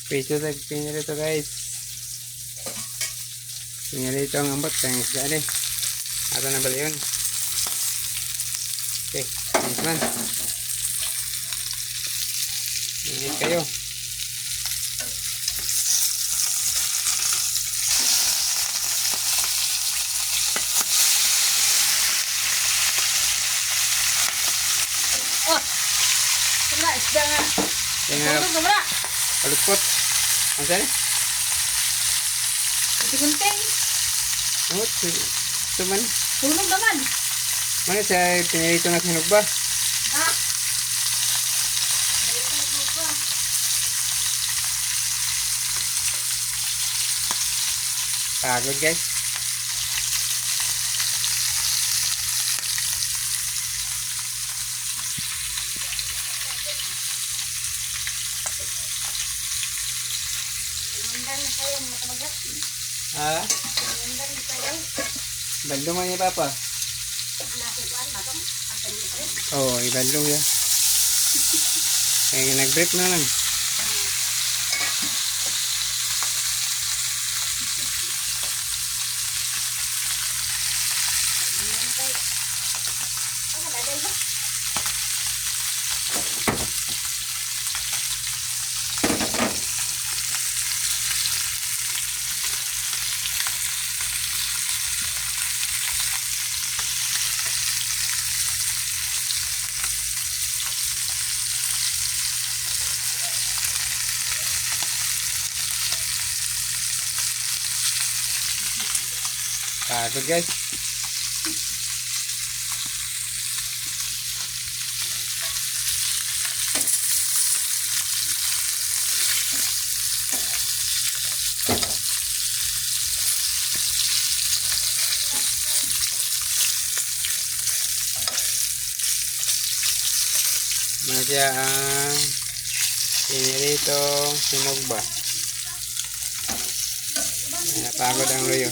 Piso tag pinirito, guys. Pinirito ang ambot kang isda ni. Ato na bala yun. Okay, nice man. Ingat kayo. Oh! Tumra, isda nga. Kaya nga, Tulog, tumra. palukot. Ang saan? Kunting. Ambot, ito man. Tulog naman. Mana sa pinirito nga sinog ba? Ha? Pagod, guys. Mandan na tayo, mga kamagat. Ha? Mandan na tayo. Bandung man ni Papa. Anak ko, kuan, matong. Asan niyo pa rin? Oo, oh, ibandong siya. Kaya nag-brief na lang. Mandan tayo. Ano, daday ba? Pagod, guys. Ano siya ang piniritong sinugba. Napagod ang luyo.